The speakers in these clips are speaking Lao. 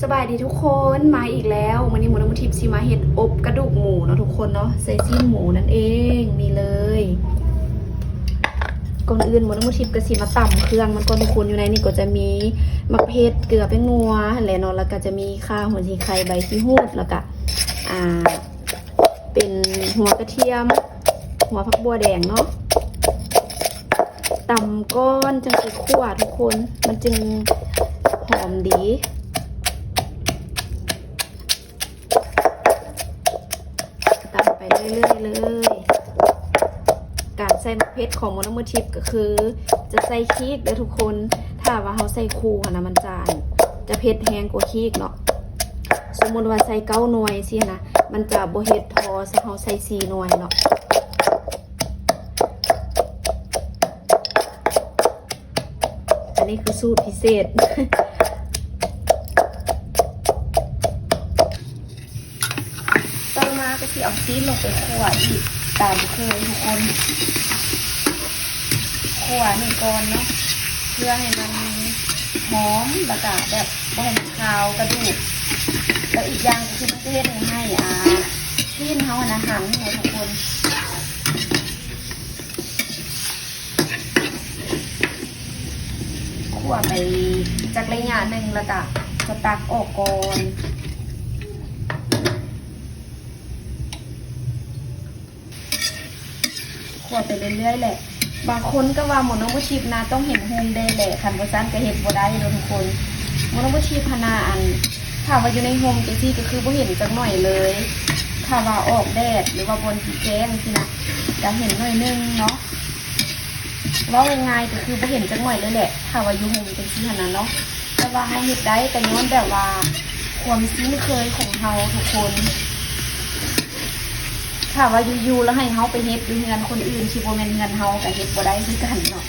ສະບາຍດີທຸກຄົນ ມາອີກແລ້ວ. ມື້ນີ້ມົນນ້ຳທິບຊິມາເຮັດອົບກະດູກໝູເນາະທຸກຄົນເນາະ ໃສ່ຊີ້ນໝູນັ້ນເອງ ນີ້ເລີຍ. ກ່ອນອື່ນມົນນ້ຳທິບກໍຊິມາຕຳເຄື່ອງມັນກ່ອນທຸກຄົນ. ຢູ່ໃນນີ້ກໍຈະມີໝາກເຜັດ ເກືອ ແປ້ງນົວຫັ້ນແຫຼະເນາະ ແລ້ວກໍຈະມີຂ່າ ຫົວສີໄຄ ໃບຂີ້ຫູດ ແລ້ວກໍ ອ່າ ເປັນຫົວກະທຽມ ຫົວຜັກບົ່ວແດງເນາະ. ຕຳກ່ອນຈັ່ງຊິຂົ້ວທຸກຄົນ ມັນຈຶ່ງຫອມດີ. ຕຳໄປເລື້ອຍໆເລີຍ. ການໃສ່ໝາກເຜັດຂອງມົນນ້ຳທິບກໍຄືຈະໃສ່ຂີກເດີ້ທຸກຄົນ. ຖ້າວ່າເຮົາໃສ່ຄູ່ຫັ້ນນະ ມັນຈະ ຈະເຜັດແຮງກວ່າຂີກເນາະ. ສົມມຸດວ່າໃສ່ເກົ້າໜ່ວຍຊີ້ນະ ມັນຈະບໍ່ເຜັດພໍຖ້າເຮົາໃສ່ສີ່ໜ່ວຍເນາະ. ອັນນີ້ຄືສູດພິເສດ. ຕໍ່ມາກໍຊິເອົາຊີ້ນລົງໄປຂົ້ວອີກຕາມເຄີຍທຸກຄົນ. ຂົ້ວນີ້ກ່ອນເນາະ ເພື່ອໃຫ້ມັນຫອມ ແລ້ວກະແບບບໍ່ໃຫ້ມັນຄາວກະດູກ. ແລ້ວອີກຢ່າງກໍຄືມັນຈະເຮັດໃຫ້ ອ່າ ຊີ້ນເຮົາຫັ້ນນະຫັນເນາະທຸກຄົນ. ຂົ້ວໄປຈັກໄລຍະໜຶ່ງ ແລ້ວກະຈະຕັກອອກກ່ອນ. ຂົ້ວໄປເລື້ອຍໆແຫຼະ. ບາງຄົນກໍວ່າມົນນ້ຳທິບນະຕ້ອງເຫັນຮົ່ມແດ່ແຫຼະ ຄັນບໍ່ຊັ້ນກໍເຮັດບໍ່ໄດ້ເນາະທຸກຄົນ. ມົນນ້ຳທິບຫັ້ນນະ ອັນ ຖ້າວ່າຢູ່ໃນຮົ່ມຈັ່ງຊີ້ກໍຄືບໍ່ເຫັນຈັກໜ້ອຍເລີຍ. ຖ້າວ່າອອກແດດ ຫຼືວ່າບ່ອນທີ່ແຈ້ງຊີ້ນະ ກໍເຫັນໜ້ອຍໜຶ່ງເນາະ. ເວົ້າງ່າຍໆກໍຄືບໍ່ເຫັນຈັກໜ້ອຍເລີຍແຫຼະ ຖ້າວ່າຢູ່ຮົ່ມຈັ່ງຊີ້ຫັ້ນນະເນາະ. ແຕ່ວ່າເຮົາເຮັດໄດ້ກໍຍ້ອນແບບວ່າຄວາມຄຸ້ນເຄີຍຂອງເຮົາທຸກຄົນ. ຖ້າວ່າຢູ່ໆແລ້ວໃຫ້ເຮົາໄປເຮັດຢູ່ເຮືອນຄົນອື່ນທີ່ບໍ່ແມ່ນເຮືອນເຮົາກໍເຮັດບໍ່ໄດ້ຄືກັນເນາະ.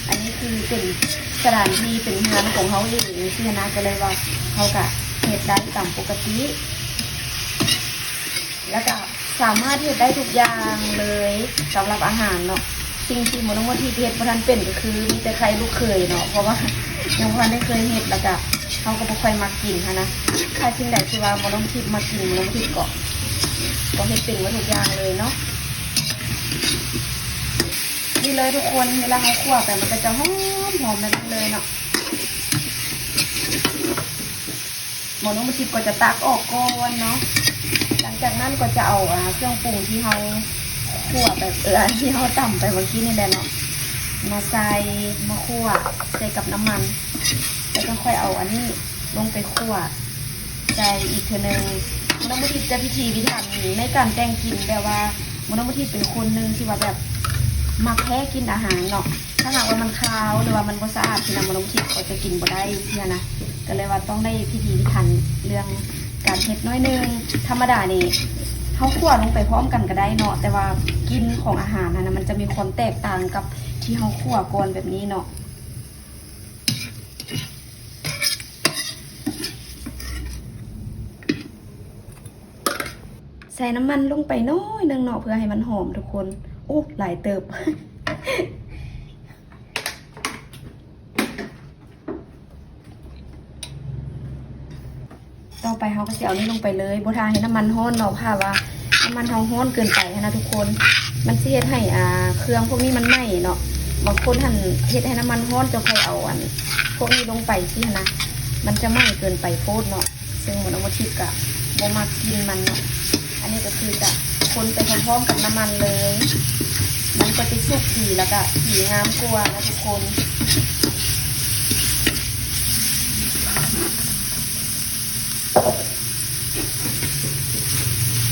ອັນນີ້ຄືເປັນສະຖານທີ່ເປັນເຮືອນຂອງເຮົາເອງຊີ້ນະ ກໍເລີຍວ່າເຮົາກໍເຮັດໄດ້ຕາມປົກກະຕິ ແລ້ວກໍ ສາມາດເຮັດໄດ້ທຸກຢ່າງເລີຍສຳລັບອາຫານເນາະ. ສິ່ງທີ່ມົນນ້ຳທິບເຮັດບໍ່ທັນເປັນກໍຄືມີແຕ່ໄຂ່ລູກເຂີຍເນາະ ເພາະວ່າຍັງບໍ່ທັນໄດ້ເຄີຍເຮັດ ແລ້ວກະເຮົາກໍບໍ່ຄ່ອຍມັກກິນຫັ້ນນະ. ຖ້າສິ່ງໃດທີ່ວ່າມົນນ້ຳທິບມັກກິນ ມົນນ້ຳທິບກໍ ກໍເຮັດເປັນໝົດທຸກຢ່າງເລີຍເນາະ. ນີ້ເລີຍທຸກຄົນ ເວລາເຮົາຂົ້ວໄປມັນກໍຈະຫອມໆແບບນີ້ເລີຍເນາະ. ໝໍນ້ອງມະທິບກໍຈະຕັກອອກກ່ອນເນາະ. ຫຼັງຈາກນັ້ນກໍຈະເອົາ ອ່າ ເຄື່ອງປຸງທີ່ເຮົາຂົ້ວໄປ ເອີ ທີ່ເຮົາຕຳໄປເມື່ອກີ້ນີ້ແຫຼະເນາະ ມາໃສ່ ມາຂົ້ວໃສ່ກັບນ້ຳມັນ ແລ້ວຈັ່ງຄ່ອຍເອົາອັນນີ້ລົງໄປຂົ້ວໃສ່ອີກເທື່ອໜຶ່ງ. ໝໍນ້ອງມະທິບຈະພິຖີພິຖັນໃນການແຕ່ງກິນ ແບບວ່າໝໍນ້ອງມະທິບເປັນຄົນໜຶ່ງທີ່ວ່າແບບມັກແທ້ກິນອາຫານເນາະ. ຖ້າຫາກວ່າມັນຄາວ ຫຼືວ່າມັນບໍ່ສະອາດຊີ້ນະ ໝໍນ້ອງມະທິບກໍຈະກິນບໍ່ໄດ້ຊີ້ນະ. ກໍເລີຍວ່າຕ້ອງໄດ້ພິຖີພິຖັນເລື່ອງການເຮັດໜ້ອຍໜຶ່ງ. ທຳມະດານີ້ເຮົາຂົ້ວລົງໄປພ້ອມກັນກໍໄດ້ເນາະ ແຕ່ວ່າກິ່ນຂອງອາຫານຫັ້ນນະ ມັນຈະມີຄວາມແຕກຕ່າງກັບທີ່ເຮົາຂົ້ວກ່ອນແບບນີ້ເນາະ. ໃສ່ນ້ຳມັນລົງໄປໜ້ອຍໜຶ່ງເນາະ ເພື່ອໃຫ້ມັນຫອມທຸກຄົນ. ໂອ້ ຫຼາຍເຕີບ. ຕໍ່ໄປເຮົາກໍຊິເອົານີ້ລົງໄປເລີຍ ບໍ່ຖ້າໃຫ້ນ້ຳມັນຮ້ອນເນາະ. ຖ້າວ່ານ້ຳມັນເຮົາຮ້ອນເກີນໄປຫັ້ນນະທຸກຄົນ ມັນຊິເຮັດໃຫ້ ອ່າ ເຄື່ອງພວກນີ້ມັນໄໝ້ເນາະ. ບາງຄົນຫັ້ນເຮັດໃຫ້ນ້ຳມັນຮ້ອນ ຈັ່ງຄ່ອຍເອົາອັນພວກນີ້ລົງໄປຊີ້ຫັ້ນນະ ມັນຈະໄໝ້ເກີນໄປໂພດເນາະ. ເຊິ່ງໝໍນ້ອງມະທິບກະບໍ່ມັກກິ່ນມັນເນາະ. ອັນນີ້ກໍຄືຈະຄົນໄປພ້ອມໆກັບນ້ຳມັນເລີຍ ມັນກໍຈະສຸກດີ ແລ້ວກະສີງາມກວ່າເນາະທຸກຄົນ.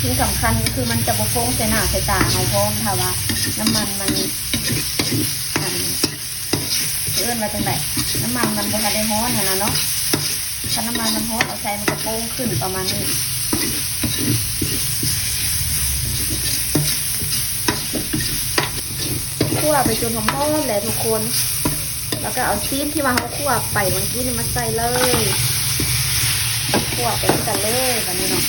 ສິ່ງສຳຄັນກໍຄືມັນຈະບໍ່ໂຟງໃສ່ໜ້າໃສ່ຕາເຮົາພ້ອມ ຖ້າວ່ານ້ຳມັນມັນ ອັນ ເອີ້ນວ່າຈັ່ງໃດ ນ້ຳມັນມັນບໍ່ທັນໄດ້ຮ້ອນຫັ້ນນະເນາະ. ຄັນນ້ຳມັນມັນຮ້ອນ ເອົາໃສ່ມັນກະໂປ່ງຂຶ້ນປະມານນີ້. ຂົ້ວໄປຈົນຫອມໆແຫຼະທຸກຄົນ ແລ້ວກະເອົາຊີ້ນທີ່ວ່າເຮົາຂົ້ວໄປເມື່ອກີ້ນີ້ມາໃສ່ເລີຍ ຂົ້ວໄປນຳກັນເລີຍບາດນີ້ເນາະ.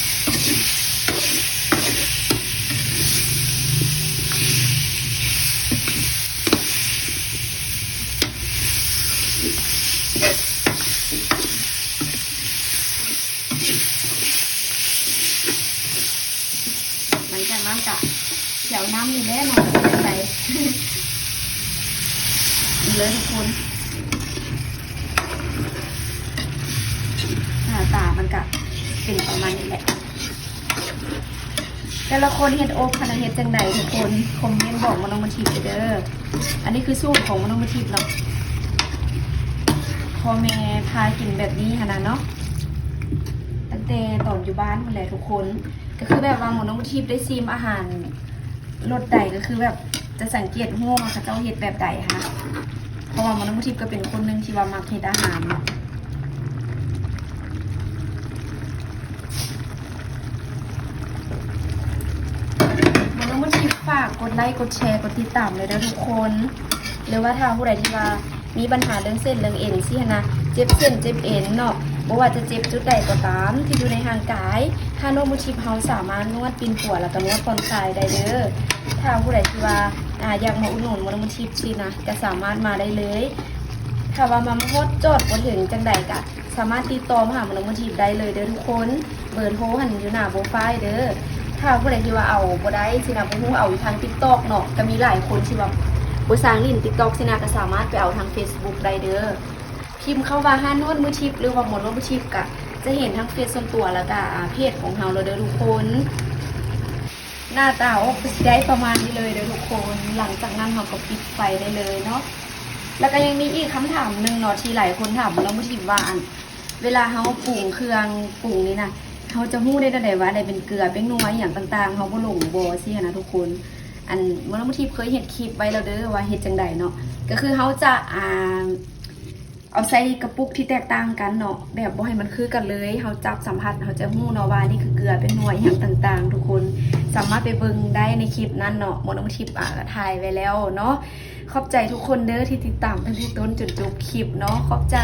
ເອົານ້ຳນີ້ແຫຼະເນາະ ໃສ່ນີ້ເລີຍທຸກຄົນ. ໜ້າຕາມັນກະເປັນປະມານນີ້ແຫຼະ. ແຕ່ລະຄົນເຮັດອົບຫັ້ນນະເຮັດຈັ່ງໃດທຸກຄົນ ຄອມເມັນບອກມານ້ອງມະທິບເດີ. ອັນນີ້ຄືສູດຂອງມານ້ອງມະທິບເນາະ ພໍ່ແມ່ພາກິນແບບນີ້ຫັ້ນນະເນາະ ຕັ້ງແຕ່ຕອນຢູ່ບ້ານພຸ້ນແຫຼະທຸກຄົນ. ກໍຄືແບບວ່າໝໍນ້ອງມະທິບໄດ້ຊີມອາຫານລົດໃດ ກໍຄືແບບຈະສັງເກດຮູ້ວ່າເຂົາເຈົ້າເຮັດແບບໃດຫັ້ນນະ ເພາະວ່າໝໍນ້ອງມະທິບກໍເປັນຄົນໜຶ່ງທີ່ວ່າມັກເຮັດອາຫານເນາະ. ໝໍນ້ອງມະທິບຝາກກົດໄລ້ ກົດແຊ ກົດຕິດຕາມເລີຍເດີທຸກຄົນ. ຫຼືວ່າຖ້າຜູ້ໃດທີ່ວ່າມີບັນຫາເລື່ອງເສັ້ນເລື່ອງເອັນຊີ້ຫັ້ນນະ ເຈັບເສັ້ນເຈັບເອັນເນາະ ບໍ່ວ່າຈະເຈັບຈຸດໃດກໍຕາມທີ່ຢູ່ໃນຮ່າງກາຍ ທາງນ້ອງມະທິບເຮົາສາມາດນວດປິ່ນປົວ ແລ້ວກໍນວດຜ່ອນຄາຍໄດ້ເດີ. ຖ້າຜູ້ໃດທີ່ວ່າ ອາ ຢາກມາອຸດໜູນໝໍນ້ອງມະທິບຊີ້ນະ ກໍສາມາດມາໄດ້ເລີຍ. ຖ້າວ່າມາຮອດຈອດບໍ່ເຖິງຈັ່ງໃດ ກໍສາມາດຕິດຕໍ່ມາຫາໝໍນ້ອງມະທິບໄດ້ເລີຍເດີທຸກຄົນ. ເບີໂທຫັ້ນຢູ່ໜ້າໂປຣໄຟເດີ. ຖ້າຜູ້ໃດທີ່ວ່າເອົາບໍ່ໄດ້ຊີ້ນະ ບໍ່ຮູ້ເອົາຢູ່ທາງຕິກຕັອກເນາະ ກໍມີຫຼາຍຄົນທີ່ວ່າບໍ່ຊ່າງຫຼິ້ນຕິກຕັອກຊີ້ນະ ກໍສາມາດໄປເອົາທາງເຟສບຸກໄດ້ເດີ. ພິມຄຳວ່າຮ້ານນວດມືທິບ ຫຼືວ່າໝໍນວດມືທິບ ກະຈະເຫັນທັງເຟສສ່ວນຕົວ ແລ້ວກະ ອາ ເພຈຂອງເຮົາແລ້ວເດີທຸກຄົນ. ໜ້າຕາອອກກໍຊິໄດ້ປະມານນີ້ເລີຍເດີທຸກຄົນ. ຫຼັງຈາກນັ້ນເຮົາກໍປິດໄຟໄດ້ເລີຍເນາະ. ແລ້ວກໍຍັງມີອີກຄຳຖາມໜຶ່ງເນາະ ທີ່ຫຼາຍຄົນຖາມໝໍນວດມືທິບວ່າ ອັນ ເວລາເຮົາປຸງເຄື່ອງປຸງນີ້ນະ ເຮົາຈະຮູ້ໄດ້ແນວໃດວ່າອັນໃດເປັນເກືອ ແປ້ງນົວ ອີ່ຫຍັງຕ່າງໆ ເຮົາບໍ່ຫຼົງບໍ່ຊີ້ຫັ້ນນະທຸກຄົນ. ອັນ ໝໍນ້ອງມະທິບເຄີຍເຮັດຄລິບໄວ້ແລ້ວເດີວ່າເຮັດຈັ່ງໃດເນາະ. ກໍຄືເຮົາຈະ ອາ ເອົາໃສ່ກະປຸກທີ່ແຕກຕ່າງກັນເນາະ ແບບບໍ່ໃຫ້ມັນຄືກັນເລີຍ ເຮົາຈັບສຳຜັດ ເຮົາຈະຮູ້ເນາະວ່ານີ້ຄືເກືອ ແປ້ງນົວ ອີ່ຫຍັງຕ່າງໆ ທຸກຄົນສາມາດໄປເບິ່ງໄດ້ໃນຄລິບນັ້ນເນາະ ໝໍນ້ອງມະທິບ ອາ ກໍຖ່າຍໄວ້ແລ້ວເນາະ. ຂອບໃຈທຸກຄົນເດີທີ່ຕິດຕາມຕັ້ງແຕ່ຕົ້ນຈົນຈົບຄລິບເນາະ ຂອບໃຈ.